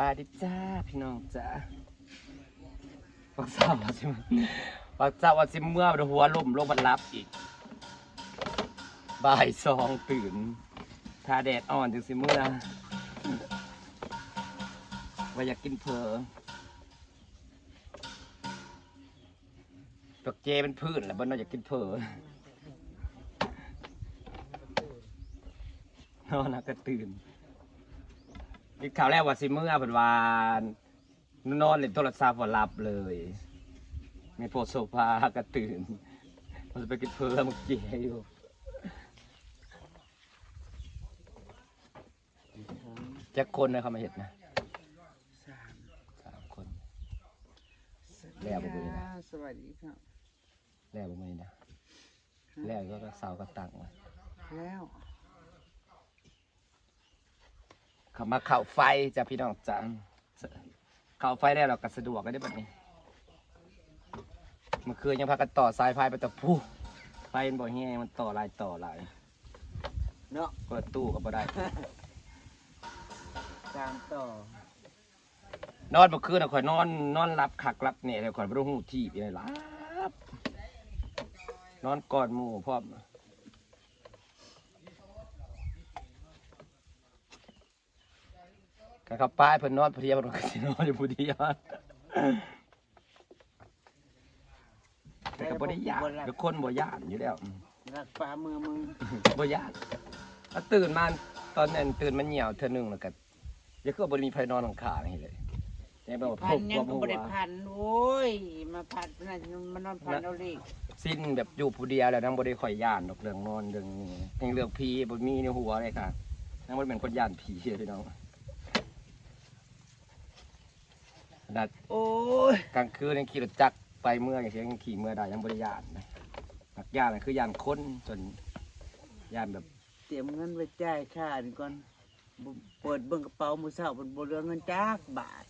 ບາຍດີຈ້າ ພີ່ນ້ອງຈ້າ. ບັກສາວວ່າຊິ ບັກສາວວ່າຊິເມືອ ບັດຫົວລົ້ມລົງ ບັດຫຼັບອີກ. ບ່າຍສອງຕື່ນ ຖ້າແດດອ່ອນຈຶ່ງຊິເມືອ ວ່າຢາກກິນເຝີ. ພວກເຈມັນພື້ນແລ້ວ ບໍ່ນອນ ຢາກກິນເຝີ. ນອນແລ້ວກໍຕື່ນ. ກິນຂ້າວແລ້ວວ່າຊິເມືອ ເພິ່ນວ່າ ນອນຫຼິ້ນໂທລະສັບ ວ່າຫຼັບເລີຍ. ແມ່ນພວກໂຊພາກໍຕື່ນ ວ່າຊິໄປກິນເຝີ ໝາກເຈຢູ່. ຈັກຄົນນະເຂົ້າມາເຮັດນະ? ສາມ ສາມຄົນ. ແລ້ວບໍ່ມື້ນີ້ນະ? ສະບາຍດີເນາະ. ແລ້ວບໍ່ມື້ນີ້ນະ? ແລ້ວກໍເສົາກໍຕັ້ງໄວ້ແລ້ວ. ເຂົ້າມາເຂົ້າໄຟຈ້າ ພີ່ນ້ອງຈ້າ. ເຂົ້າໄຟແລ້ວ ແລ້ວກໍສະດວກເດ້ບັດນີ້. ເມື່ອຄືນຍັງພາກັນຕໍ່ສາຍໄຟໄປແຕ່ພຸ້ນ ໄຟມັນບໍ່ແຮງ ມັນຕໍ່ຫຼາຍ ຕໍ່ຫຼາຍເນາະ. ເປີດຕູ້ກໍບໍ່ໄດ້ ຕາມຕໍ່. ນອນເມື່ອຄືນນະ ຂ້ອຍນອນ ນອນຫຼັບຄັກຫຼັບແນ່ເລີຍ ຂ້ອຍບໍ່ໄດ້ຮູ້ທີ່ອີ່ຫຍັງ ຫຼັບ ນອນກ່ອນໝູ່ພ້ອມ. ຄັນເຂົາປ້າຍເພິ່ນນອນຜູ້ດຽວ ເພິ່ນກໍຊິນອນຢູ່ຜູ້ດຽວ. ແຕ່ກໍບໍ່ໄດ້ຢ້ານ ແຕ່ຄົນບໍ່ຢ້ານຢູ່ແລ້ວ. ອືມ ລັກປ່າເມືອມຶງ ບໍ່ຢ້ານ. ລະຕື່ນມາຕອນນັ້ນ ຕື່ນມາຍ່ຽວເທື່ອໜຶ່ງ ແລ້ວກໍ ຢ່າຄືວ່າບໍ່ໄດ້ມີໃຜນອນຂ້າງໆນີ້ເລີຍ. ແຕ່ແບບວ່າ ພັນຫຍັງກໍບໍ່ໄດ້ພັນ. ໂອ້ຍ ມາພັນ ມານອນພັນເອົາເລກ. ຊິນແບບຢູ່ຜູ້ດຽວແລ້ວ ນາງບໍ່ໄດ້ຄ່ອຍຢ້ານດອກເລື່ອງນອນເລື່ອງນີ້ ແຮງເລື່ອງຜີບໍ່ມີໃນຫົວເລີຍຄ່ະ. ນາງບໍ່ໄດ້ແມ່ນຄົນຢ້ານຜີເດີພີ່ນ້ອງ. ຂະໜາດ ໂອ້ຍ ກາງຄືນຍັງຂີ່ລົດຈັກໄປເມືອ ຍັງຂີ່ເມືອໄດ້ ຍັງບໍ່ໄດ້ຢ້ານນະ. ມັກຢ້ານນະຄືຢ້ານຄົນ ຈົນຢ້ານແບບ ຕຽມເງິນໄວ້ຈ່າຍຄ່ານີ້ກ່ອນ. ເປີດເບິ່ງກະເປົາມື້ເຊົ້າ ເພິ່ນບໍ່ເຫຼືອເງິນຈັກບາດ.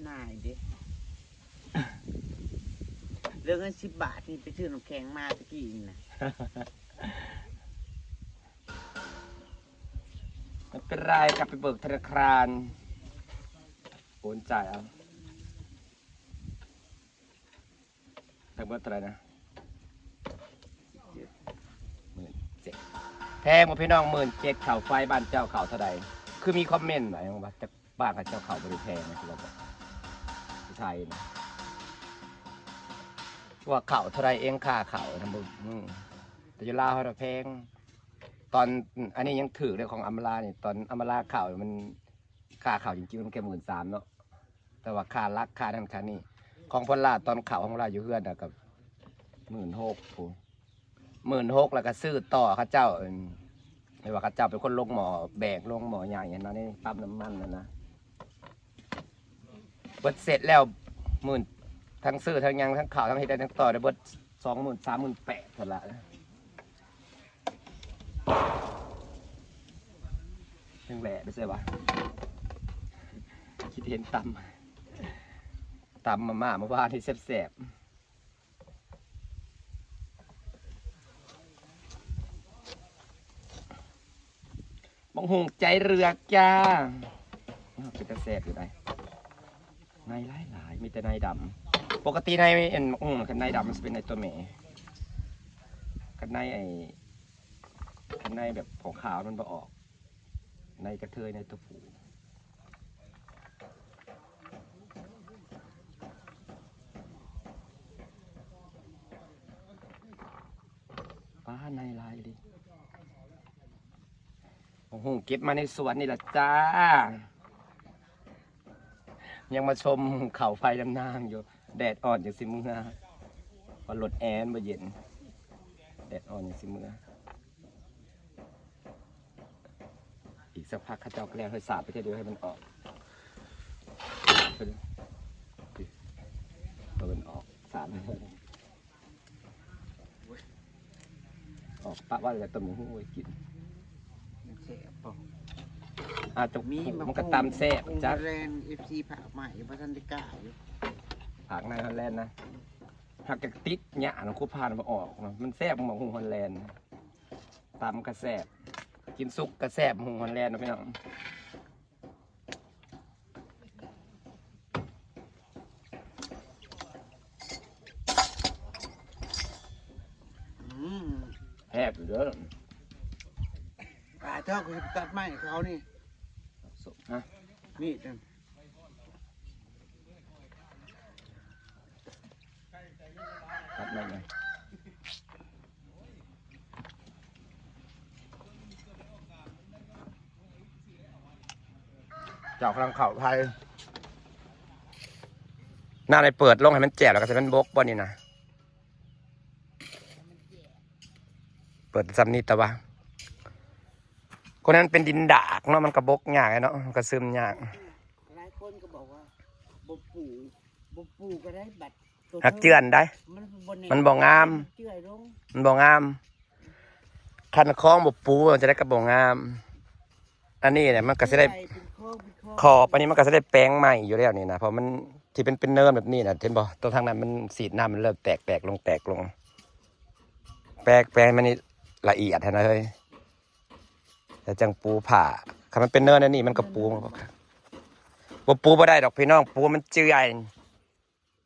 ນາຍເດ້ ເຫຼືອເງິນສິບບາດນີ້ ໄປຊື້ນ້ຳແຂງມາຕະກີ້ນີ້ນະ. ບໍ່ເປັນໄລ ກັບໄປເບີກທະນາຄານ ໂອນຈ່າຍເອົາ. ທັງໝົດເທົ່າໃດນະ? ໝື່ນເຈັດ. ແພງບໍ່ພີ່ນ້ອງ? ໝື່ນເຈັດ ເຂົ້າໄຟບ້ານເຈົ້າເຂົ້າເທົ່າໃດ? ຄືມີຄອມເມັນວ່າ ວ່າຈາກບ້ານເຂົາເຈົ້າເຂົ້າບໍ່ໄດ້ແພງນະ ຄືວ່າ ໄທນະ ວ່າເຂົ້າເທົ່າໃດເອງ ຄ່າເຂົ້ານະ. ອືມ ແຕ່ຢູ່ລາວເຮົານະແພງ. ຕອນ ອັນນີ້ຍັງຖືກເດ້ ຂອງອຳມາລານີ້ ຕອນອຳມາລາເຂົ້າມັນ ຄ່າເຂົ້າຈິງໆມັນແຄ່ໝື່ນສາມເນາະ ແຕ່ວ່າຄ່າຫຼັກ ຄ່ານັ້ນຄ່ານີ້ ຂອງເພິ່ນລະ ຕອນເຂົ້າຂອງລາວຢູ່ເຮືອນນະ ກໍໝື່ນຫົກພຸ້ນ ໝື່ນຫົກ ແລ້ວກໍຊື້ຕໍ່ເຂົາເຈົ້າ ເອີ້ນ ແບບວ່າເຂົາເຈົ້າເປັນຄົນລົງໝໍ້ແບກ ລົງໝໍ້ໃຫຍ່ຫັ້ນນະ ໃນປ້ຳນ້ຳມັນຫັ້ນນະ. ເບິດເສັດແລ້ວ ໝື່ນ ທັງຊື້ທັງຫຍັງ ທັງເຂົ້າ ທັງເຮັດ ທັງຕໍ່ໄດ້ເບິດ ສອງໝື່ນ ສາມໝື່ນແປດພຸ້ນລະ. ຍັງແຫຼະໄປໃສວະ? ຄິດເຫັນຕຳ ຕຳມາມ່າເມື່ອວານນີ້ແຊບໆ. ບັກຫຸ່ງໃຈເລືອກຈ້າ. ເປັນຕາແຊບຢູ່ໃດ໋. ໃນຫຼາຍໆ ມີແຕ່ໃນດຳ. ປົກກະຕິໃນ ອັນ ບັກຫຸ່ງ ຄັນໃນດຳມັນຊິເປັນໃນຕົວແມ່. ຄັນໃນໄອ້ ຄັນໃນແບບຂາວໆ ມັນບໍ່ອອກ. ໃນກະເທີຍ ໃນຕົວຜູ້. ປ້າ ໃນຫຼາຍອີ່ຫຼີ. ໂອ້ໂຫ ເກັບມາໃນສວນນີ້ລະຈ້າ. ຍັງມາຊົມເຂົ້າໄຟນຳນາງຢູ່. ແດດອ່ອນຈັ່ງຊິເມືອ ເພາະລົດແອມັນບໍ່ເຢັນ. ແດດອ່ອນຈັ່ງຊິເມືອ. ອີກສັກພັກເຂົາເຈົ້າກໍແລ່ນຫ້ວຍສາດໄປເທື່ອດຽວໃຫ້ມັນອອກ. ເອີ ໃຫ້ມັນອອກ ສາດ ອອກ. ປະໄວ້ແລ້ວຕົ້ມໝາກຫຸ່ງໄວ້ກິນ. ມັນແຊບບໍ່? ອາ ມີໝາກຫຸ່ງ ມັນກໍຕຳແຊບ ໂຮງຮອດແລນ ເອັຟຊີ ຝາກມາໃຫ້ ບໍ່ທັນໄດ້ກ້າຢູ່. ຝາກໃນຮອດແລນນະ. ຫາກຈະຕິດຫຍ້ານະ ຄູພານບໍ່ອອກເນາະ. ມັນແຊບໝາກຫຸ່ງຮອດແລນ. ຕຳກໍແຊບ ກິນສຸກກໍແຊບ ໝາກຫຸ່ງຮອດແລນເນາະພີ່ນ້ອງ. ເດີ ອ່າ ເຈົ້າກໍຊິໄປຕັດໄມ້ເຂົານີ້ ຮະ ມີດນັ້ນ ຕັດໄມ້ໄປ ເຈົ້າກຳລັງເຂົ້າໄທ ນ້ຳໄດ້ເປີດລົງໃຫ້ມັນແຈບ ແລ້ວກໍໃຫ້ມັນບົກບໍ່ນີ້ນະ ເປີດຊ່ຳນີ້ ແຕ່ວ່າຄົນນັ້ນເປັນດິນດາກເນາະ ມັນກໍບົກຍາກເນາະ ມັນກໍຊຶມຍາກ ຫຼາຍຄົນກໍບອກວ່າບໍ່ປູກ ບໍ່ປູກກໍໄດ້ ບັດ ຫາກເຈື່ອນໄດ໋ ມັນບໍ່ແໜ້ນ ມັນບໍ່ງາມ ມັນເຈື່ອຍລົງ ມັນບໍ່ງາມ ຄັນຄອງບໍ່ປູ ມັນຈະໄດ້ກໍບໍ່ງາມ ອັນນີ້ແຫຼະ ມັນກໍຊິໄດ້ ເປັນຄອງ ເປັນຄອງ ຂອບອັນນີ້ມັນກໍຊິໄດ້ແປງໃໝ່ຢູ່ແລ້ວນີ້ນະ ເພາະມັນທີ່ເປັນ ເປັນເນີນແບບນີ້ນະ ເຫັນບໍ່ ຕົວທາງນັ້ນມັນສີດນ້ຳ ມັນເລີ່ມແຕກໆລົງ ແຕກລົງ ແປງ ແປງໃຫ້ມັນລະອຽດຫັ້ນນະເຮີ້ຍ ແລ້ວຈັ່ງປູຜ້າ ຄັນມັນເປັນເນີນອັນນີ້ມັນກໍປູ ມັນກໍບໍ່ ບໍ່ປູບໍ່ໄດ້ດອກພີ່ນ້ອງ ປູມັນເຈື່ອຍ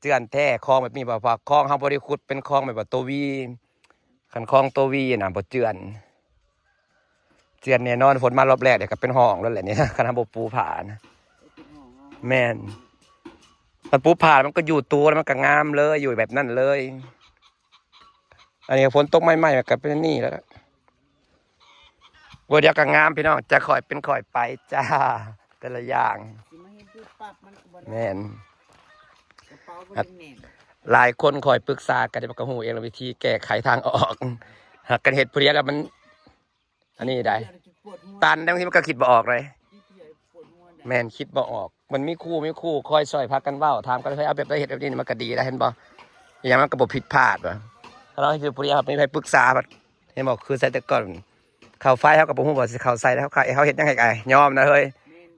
ເຈື່ອນແທ້ ຄອງແບບນີ້ ເພາະວ່າຄອງເຮົາບໍ່ໄດ້ຂຸດເປັນຄອງແບບວ່າໂຕວີ ຄັນຄອງໂຕວີນະບໍ່ເຈື່ອນ ເຈື່ອນແນ່ນອນ ຝົນມາລອບແລກເດ ກໍເປັນຮ່ອງໂລດແຫຼະນີ້ ຄັນເຮົາບໍ່ປູຜ້ານະ ເປັນຮ່ອງເນາະ ແມ່ນ ຄັນປູຜ້າມັນກໍຢູ່ໂຕ ແລ້ວມັນກໍງາມເລີຍ ຢູ່ແບບນັ້ນເລີຍ ອັນນີ້ຝົນຕົກໃໝ່ໆ ມັນກໍເປັນອັນນີ້ແລ້ວ ບໍ່ດຽວກໍງາມພີ່ນ້ອງ ຈະຄ່ອຍເປັນຄ່ອຍໄປຈ້າ ແຕ່ລະຢ່າງ ຊິມາເຮັດປຸບປັບມັນກໍບໍ່ໄດ້ ແມ່ນ ກະເປົາບໍ່ໄດ້ແໜ້ນ ຫຼາຍຄົນຄ່ອຍປຶກສາກັນ ແຕ່ມັນກໍຮູ້ເອງລະ ວິທີແກ້ໄຂທາງອອກ ຫາກກັນເຮັດຜູ້ດຽວລະມັນ ອັນນີ້ໄດ໋ ປວດຫົວ ຕັນ ບາງທີມັນກໍຄິດບໍ່ອອກເລີຍ ແມ່ນ ຄິດບໍ່ອອກ ມັນມີຄູ່ ມີຄູ່ຄອຍຊ່ອຍພາກັນເວົ້າ ຖາມກັນ ເຮີ້ຍ ເອົາແບບໃດ ເຮັດແບບນີ້ ມັນກໍດີແລ້ວ ເຫັນບໍ່ ອີຫຍັງມັນກໍບໍ່ຜິດພາດວ່າ ຖ້າເຮົາເຮັດຜູ້ດຽວ ບໍ່ມີໃຜປຶກສາ ເຫັນບໍ່ ຄືໃສ່ແຕ່ກ່ອນ ເຂົ້າໄຟເຮົາກໍບໍ່ຮູ້ວ່າຊິເຂົ້າໃສ່ ເຮົາ ເຮົາເຮັດຫຍັງໃຫ້ ຍອມນະເຮີ້ຍ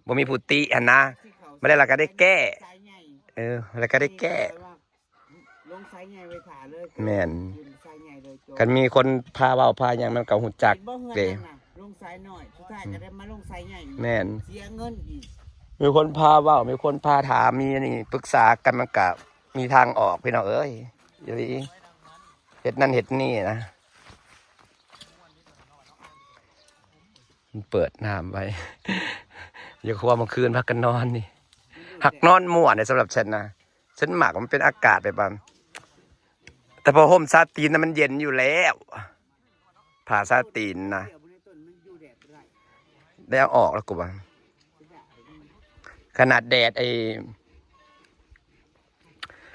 ບໍ່ມີຜູ້ຕິຫັ້ນນະ ມາໄດ້ລະກໍໄດ້ແກ້ ເອີ ລະກໍໄດ້ແກ້ ລົງສາຍໃຫຍ່ໄວ້ຖ້າເລີຍ ແມ່ນ ຂຶ້ນສາຍໃຫຍ່ເລີຍ ຄັນມີຄົນພາເວົ້າພາຫຍັງ ມັນກໍຮູ້ຈັກເດ້ ລົງສາຍນ້ອຍ ສຸດທ້າຍກໍໄດ້ມາລົງສາຍໃຫຍ່ ແມ່ນ ເສຍເງິນອີກ ມີຄົນພາເວົ້າ ມີຄົນພາຖາມ ມີອັນນີ້ປຶກສາກັນ ມັນກໍມີທາງອອກ ພີ່ນ້ອງເອີຍ ອີ່ຫຼີ ເຮັດນັ້ນເຮັດນີ້ນະ ມັນເປີດນ້ຳໄວ້ ຢ່າຄືວ່າມື້ຄືນພາກັນນອນນີ້ ຫາກນອນມ່ວນເດ້ ສຳລັບຊັ້ນນະ ຊັ້ນມັກ ມັນເປັນອາກາດແບບວ່າ ແຕ່ຜ້າຫົ່ມຊາຕີນນະ ມັນເຢັນຢູ່ແລ້ວ ຜ້າຊາຕີນນະ ໄດ້ເອົາອອກແລ້ວ ກູວ່າ ຂະໜາດແດດ ໄອ້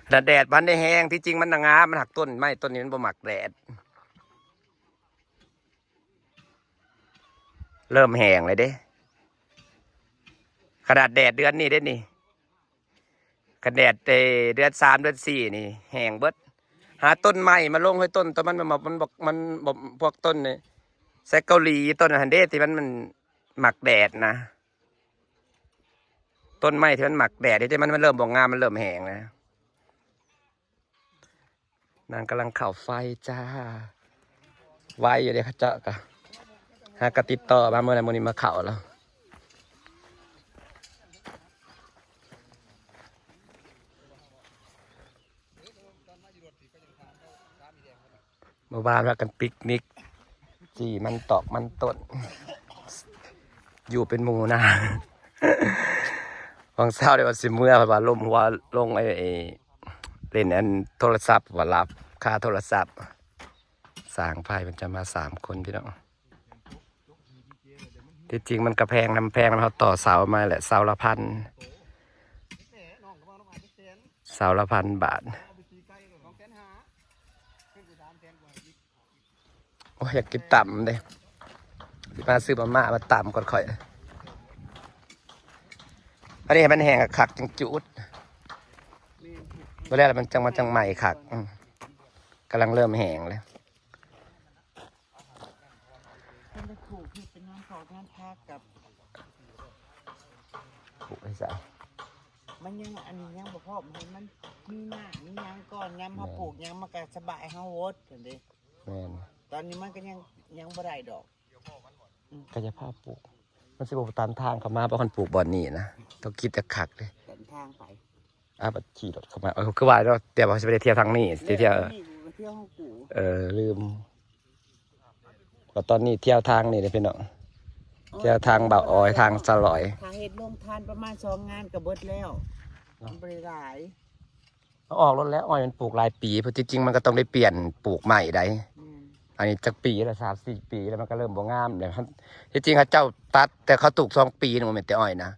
ຂະໜາດແດດມັນໄດ້ແຮງ ທີ່ຈິງມັນນະງາມ ມັນຫາກຕົ້ນໄມ້ຕົ້ນນີ້ມັນບໍ່ມັກແດດ ເລີ່ມແຫ້ງແລ້ວເດ້ ຂະໜາດແດດເດືອນນີ້ເດ້ນີ້ ຄັນແດດແຕ່ເດືອນສາມເດືອນສີ່ນີ້ແຫ້ງເບິດ ຫາຕົ້ນໃໝ່ມາລົງ ເຮີ້ຍ ຕົ້ນ ຕົ້ນມັນ ມັນບໍ່ ມັນບໍ່ ມັນບໍ່ ພວກຕົ້ນນີ້ ໄຊເກົາຫຼີ ຕົ້ນຫັ້ນເດ້ ທີ່ມັນ ມັນມັກແດດນະ ຕົ້ນໄມ້ທີ່ມັນມັກແດດ ທີ່ມັນ ມັນເລີ່ມບໍ່ງາມ ມັນເລີ່ມແຫ້ງນະ. ນາງກຳລັງເຂົ້າໄຟຈ້າ ໄວຢູ່ເດ້ ເຂົາເຈົ້າກະຫາກະຕິດຕໍ່ມາ ມື້ນັ້ນມື້ນີ້ມາເຂົ້າແລ້ວ ເມື່ອວານພາກັນປິກນິກ ຈີ່ມັນຕອກມັນຕົ້ນ ຢູ່ເປັນໝູ່ນາງ ຫວ່າງເຊົ້າໄດ້ວ່າຊິເມືອ ເພິ່ນວ່າລົ້ມຫົວລົງ ໄອ້ ເລ່ນອັນໂທລະສັບວ່າ ຫຼັບຄາໂທລະສັບ ສ້າງໄຟເພິ່ນຈະມາສາມຄົນພີ່ນ້ອງ ທີ່ຈິງມັນກະແພງນຳ ແພງນຳເຮົາຕໍ່ເສົາມາແຫຼະ ເສົາລະພັນ ເສົາລະພັນບາດ ໂອ້ຍ ຢາກກິນຕຳເດ້ ຊິມາຊື້ມາມ່າມາຕຳກ່ອນຂ້ອຍ ອັນນີ້ໃຫ້ມັນແຫ້ງຄັກໆ ຈັ່ງຈູດ ບໍ່ແລ້ວມັນຈັ່ງ ມັນຈັ່ງໃໝ່ຄັກ ອືມ ກຳລັງເລີ່ມແຫ້ງແລ້ວ ເພິ່ນໄດ້ປູກເຮັດເປັນງານເຂົ້າງານຜັກກັບ ປູກໃຫ້ໃສ່ ມັນຍັງ ອັນນີ້ຍັງບໍ່ພ້ອມ ໃຫ້ມັນມີນ້ຳມີຫຍັງກ່ອນ ຍາມເຮົາ ແມ່ນ ປູກຫຍັງມັນກະສະບາຍເຮົາໂຫດ ເຫັນເດ້ ແມ່ນ ຕອນນີ້ມັນກະຍັງ ຍັງບໍ່ໄດ້ດອກ ອືມ ກະຢ່າພາປູກ ມັນຊິບໍ່ຕາມທາງເຂົ້າມາບໍ່ ຄັນປູກບ່ອນນີ້ນະ ຕ້ອງຄິດຈັກຄັກເດ້ ຕາມທາງໄປ ອ່າ ບັດຂີ່ລົດເຂົ້າມາ ເອີ ຄືວ່າເນາະ ແຕ່ວ່າຊິໄປໄດ້ທ່ຽວທາງນີ້ ຊິທ່ຽວ ເອີ ລືມ ກໍຕອນນີ້ທ່ຽວທາງນີ້ເດ້ພີ່ນ້ອງ ທ່ຽວທາງບ່າວອ້ອຍ ທາງສະຫຼອຍ ຖ້າເຮັດໂຮງທານປະມານສອງງານກໍເບິດແລ້ວ ເນາະ ມັນບໍ່ໄດ້ຫຼາຍ. ເອົາອອກໂລດແລ້ວ ອ້ອຍມັນປູກຫຼາຍປີ ເພາະທີ່ຈິງມັນກໍຕ້ອງໄດ້ປ່ຽນປູກໃໝ່ໄດ໋. ແມ່ນ ອັນນີ້ຈັກປີແລ້ວ ສາມສີ່ປີແລ້ວ ມັນກໍເລີ່ມບໍ່ງາມແລ້ວ. ທີ່ຈິງເຂົາເຈົ້າຕັດ ແຕ່ເຂົາປູກສອງປີນະ ບໍ່ແມ່ນແຕ່ອ້ອຍນະ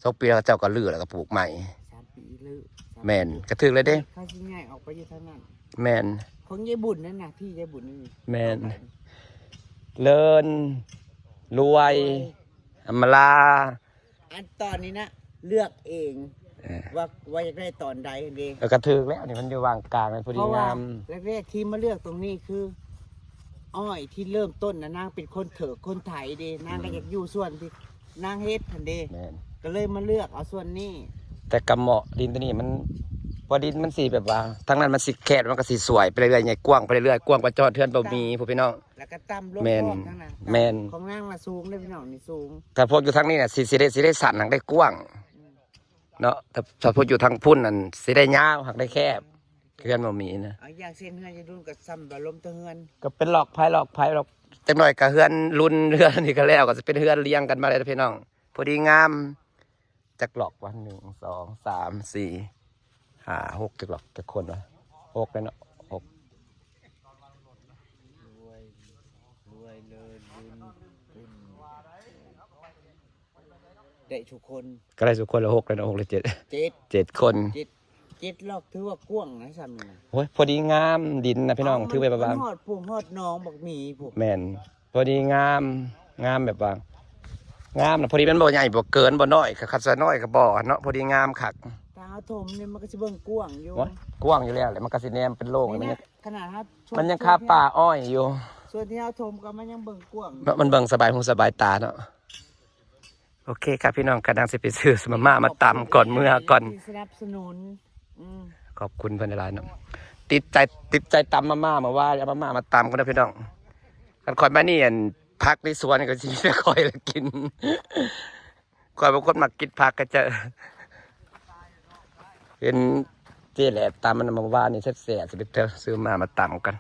ສອງປີແລ້ວເຂົາເຈົ້າກໍຮື້ແລ້ວກໍປູກໃໝ່. ສາມປີຮື້ ສາມປີ ແມ່ນ ກໍຖືກແລ້ວເດ້ ເຂົາຊິຍ້າຍອອກໄປຢູ່ທາງນັ້ນ. ແມ່ນ ຂອງຍາຍບຸນນັ້ນນະ ທີ່ຍາຍບຸນນີ້. ແມ່ນ ເລີນ ລວຍ ລວຍ ອຳມາລາ ອັນຕອນນີ້ນະ ເລືອກເອງ ເອີ ວ່າ ວ່າຢາກໄດ້ຕອນໃດຫັ້ນເດ້. ເອີ ກໍຖືກແລ້ວ ນີ້ມັນຢູ່ຫວ່າງກາງ ພໍດີງາມ. ແລກໆທີ່ມາເລືອກຕົງນີ້ຄື ອ້ອຍທີ່ເລີ່ມຕົ້ນນະ ນາງເປັນຄົນເຖິກຄົນໄຖເດ້ ນາງກໍ ອືມ ຢາກຢູ່ສ່ວນທີ່ນາງເຮັດຫັ້ນເດ້. ແມ່ນ ກໍເລີຍມາເລືອກເອົາສ່ວນນີ້. ແຕ່ກະເໝາະ ດິນຕົວນີ້ມັນ ເພາະດິນມັນຊິແບບວ່າ ທາງນັ້ນມັນຊິແຄບ ມັນກໍຊິສວຍໄປເລື້ອຍໆ ໃຫຍ່ກວ້າງໄປເລື້ອຍໆ ກວ້າງກວ່າຈອດເຮືອນບໍ່ມີ ຜູ້ພີ່ນ້ອງ. ແລ້ວກໍຕ່ຳລົງ ແມ່ນ ພ້ອມທາງນັ້ນ. ແມ່ນ ຂອງນາງນະສູງເດ້ພີ່ນ້ອງ ນີ້ສູງ. ຖ້າພວກຢູ່ທາງນີ້ນະ ຊິ ຊິໄດ້ ຊິໄດ້ສັ້ນ ຫາກໄດ້ກວ້າງ ອືມ ເນາະ. ຖ້າ ຖ້າພວກຢູ່ທາງພຸ້ນນັ້ນ ຊິໄດ້ຍາວ ຫາກໄດ້ແຄບ ເຮືອນບໍ່ມີນະ. ເອົາ ຢ່າງເຊັ່ນເຮືອນຍາຍລຸນກໍສ່ຳວ່າລົມແຕ່ເຮືອນ ກໍເປັນຫຼອກໄພ ຫຼອກໄພ ຫຼອກ ຈັກໜ້ອຍກໍເຮືອນລຸນ ເຮືອນນີ້ກໍແລ້ວ ກໍຊິເປັນເຮືອນລຽງກັນມາເລີຍພີ່ນ້ອງ. ພໍດີງາມ ຈັກຫຼອກວະ ໜຶ່ງ ສອງ ສາມ ສີ່ ຫ້າ ຫົກ ຈັກຫຼອກ ຈັກຄົນວະ ຫົກແລ້ວເນາະ ຫົກ. ລວຍ ລວຍ ເລີນ ລຸນ ປຸ້ນ ໄດ້ທຸກຄົນ ກໍໄດ້ທຸກຄົນລະ ຫົກແລ້ວເນາະ ຫົກຫຼືເຈັດ ເຈັດ ເຈັດຄົນ. ເຈັດ ເຈັດລັອກຖືວ່າກວ້າງນະ ສ່ຳນີ້ນະ. ໂອ້ຍ ພໍດີງາມ ດິນນະພີ່ນ້ອງ ເອົາ ຖືໄປປະມານ ມັນຮອດພູ້ ຮອດໜອງບັກໝີພຸ້ນ. ແມ່ນ ພໍດີງາມ ງາມແບບວ່າ ງາມນະ ພໍດີ ມັນບໍ່ໃຫຍ່ ບໍ່ເກີນ ບໍ່ນ້ອຍ ກໍຄັນວ່ານ້ອຍກໍບໍ່ເນາະ ພໍດີງາມຄັກ. ຖ້າເຮົາຖົມນີ້ມັນກໍຊິເບິ່ງກວ້າງຢູ່ ໂອ້ຍ ກວ້າງຢູ່ແລ້ວແຫຼະ ມັນກໍຊິແນມເປັນໂລ່ງ. ນີ້ນະ ມັນຍັງ ຂະໜາດເຮົາຖົມ ມັນຍັງຄາປ່າອ້ອຍຢູ່. ສ່ວນທີ່ເຮົາຖົມກໍມັນຍັງເບິ່ງກວ້າງ ເນາະ ມັນເບິ່ງສະບາຍຫູສະບາຍຕາເນາະ. ໂອເຄຄ່ະພີ່ນ້ອງ ກຳລັງຊິໄປຊື້ມາມ່າມາຕຳກ່ອນເມືອກ່ອນ. ຂອບຄຸນເພິ່ນຫຼາຍທີ່ສະໜັບສະໜູນ ອືມ ຂອບຄຸນເພິ່ນຫຼາຍໆເນາະ. ຕິດໃຈ ຕິດໃຈຕຳມາມ່າ ເມື່ອວານເອົາມາມ່າມາຕຳກ່ອນເດີພີ່ນ້ອງ. ຄັນຂ້ອຍມານີ້ ອັນ ຜັກໃນສວນກໍຊິມີແຕ່ຂ້ອຍລະກິນ ຂ້ອຍເປັນຄົນມັກກິນຜັກ ກໍຈະເຫັນເຈ້ແຫຼດຕຳມັນເມື່ອວານນີ້ແຊບໆ ຊິໄປຊື້ມາ ມາຕຳກັນ.